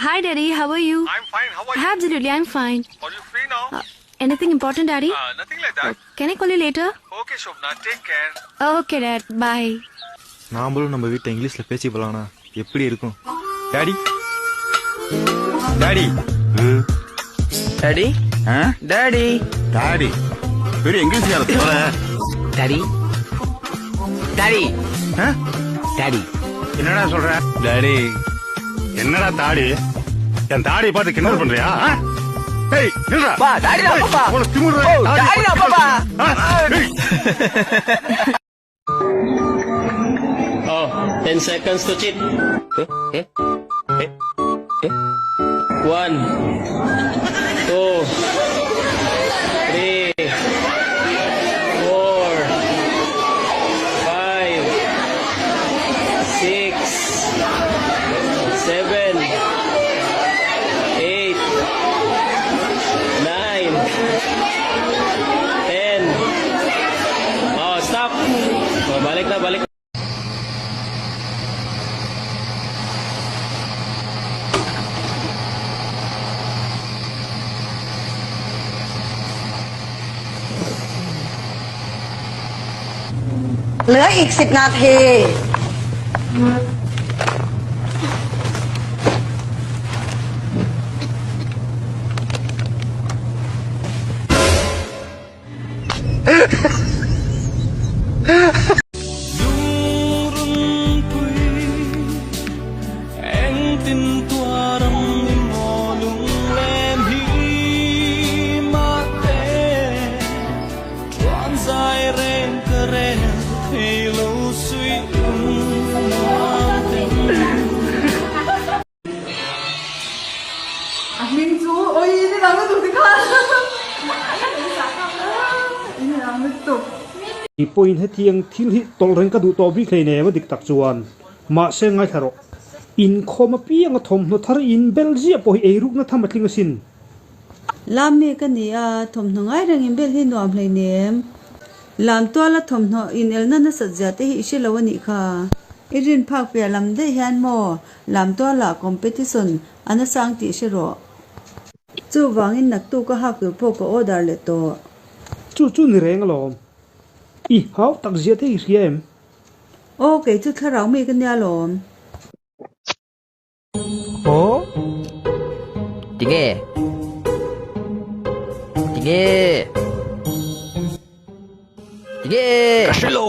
Hi daddy, how are you? I'm fine, how are you? Absolutely, I'm fine. Are you free now? Anything important daddy? Nothing like that. Can I call you later? Okay, Shobna, take care. Okay dad, bye. நாமளும் நம்ம வீட்டை இங்கிலீஷ்ல பேசி போலாம்னா எப்படி இருக்கும்? Daddy, daddy, daddy, daddy, daddy பெரிய இங்கிலீஷ்கார. Daddy, daddy, daddy. என்னடா சொல்ற? டாடி. என்னடா தாடி? என் தாடி பார்த்து கிண்டல் பண்றியா? ஆ? ஏய், நில்றா. பா, தாடிடா, ஏய், பாப்பா. உனக்கு திமிருடா. ஓ, தாடி தாடிடா, பார்த்து பாப்பா. ஆ? ஏய். Oh, 10 seconds to cheat. Eh? Eh? Eh? 1, 2, 3, 4, 5, 6, 7, 8, 9, 10. Oh, stop. Oh, balik na, balik. เหลืออีกสิบนาที A hming chu oi ni dang lutuk ti khan ni dang lutuk. I pawhin hetiang thil hi tawlh reng ka duh tawh bik hleinem a dik tak chuan. Mahse ngaithla rawh. Inkhawm apianga thawmhnaw thar in bel ziah pawh hi eirukna tham a tling asin. Lam mi ka ni a, thawmhnaw ngai reng in bel hi nuam hleinem. Lam tuala thawmhnaw in elna nasat zia te hi i hre lo a nih kha. I rin phak piah lam daih hian maw lam tuala competition a nasang tih hre rawh. Chuvangin naktuk a hak tur pawh ka order leh tawh. Chu chu ni reng alawm. I hau tak zia te i hria em? Aw, kei chu thlarau mi ka nia alawm. Aw? Tinge? Tinge? Tinge? Ka hre lo.